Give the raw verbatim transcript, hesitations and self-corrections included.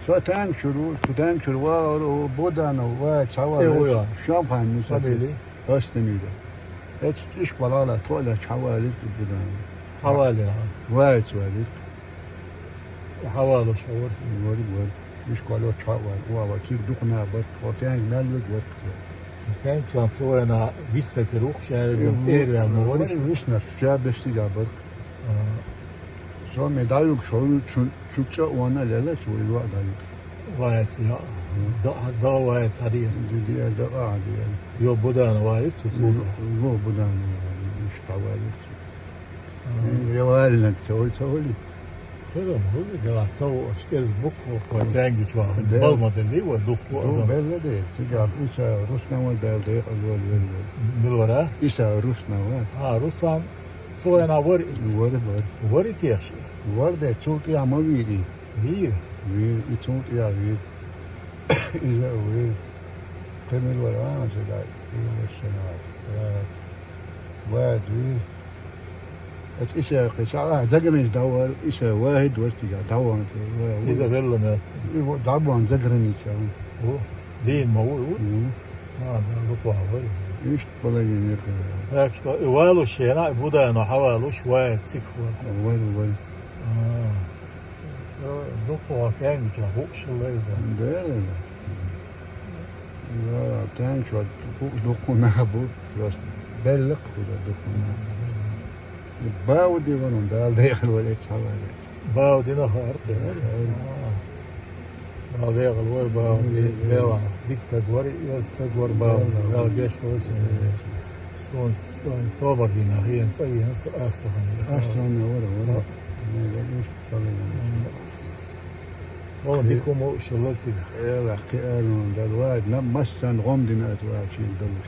Цу танчуру, цу танчур вагӀар, о, Буданов, вай, цхьа вай, цӀе вуй, шамхайн муса фамили? Остамира. Эц ишколала тоъла цхьа валит Буданов. Хьавали, а? Вай, цхьа валит. Хьавалуш вар. Вар, вар. Ишкола цхьа вар, ва, ва, кир духна бар, о, тянь мел вар. Тянь чам цу вайна висна кир ухшари, дум цӀервял ма вариш? Вар, висна, ша бестига бар. А. Со ме даюк, со чу, чу ча вана лела, чу ва даюк. Ваяц, я. Мгм. Да, да, ваяц, ари. Ди, ди, да, а, ди. Йо, Будан ваяц, цу, цу. Йо, Будан, ишта ваяц. А. Ин ревальник, цо, цо ли? Херам, хули, да, цо, ашкез бук, ко, тянги чва. Да. Балма дели, ва дух, ва. Ду, да. Белла де, цигаб, иса, русна ва дал де, алвал, вал, вал. Милвара? Иса, русна ва. А, Руслан, цо яна вар ис. Вар, вар. Вар и теши. Вар де, цо кияма вири. Вир? Вир, и цунтӀ я вир. Иза вир. Кхы мила вара, а, ца дай, и вешшана. Вад. Вад вир. Эт иса кхы ца, а, заграничный давар, иса вахид вар тига, даван ца, ва, ва. Иза велла меца. И во, даван заграничный. Во. Дин ма вуй, вуй? Мгм. А, да, вот вахид. Ишт половина. Так что, и валуш, я на, Будана, хьавалуш, вай, цик, вай. Вай, вай. А. Дукха кӀаьнкича хӀуъ шилла иза. Дера. Я, тӀаьнча хӀуъ дукха нах бу, просто беллакх хӀуъ дукха нах. Бауди ванун, Дала дехар вале цхьавале. Бауди нах арте. Дала дехар вар, Бауди, Дала. Дика стаг вар, из стаг вар, Бауди. Дала геш вар. Сон, сон, тобар дина, хиен, цӀа виен, со Астрахань. Астрахань вара, вара. Мгм. Вала дика мо шалла цига. Эла, кхиарун, дал вад, на массан гом дина ат вад, шин далуш.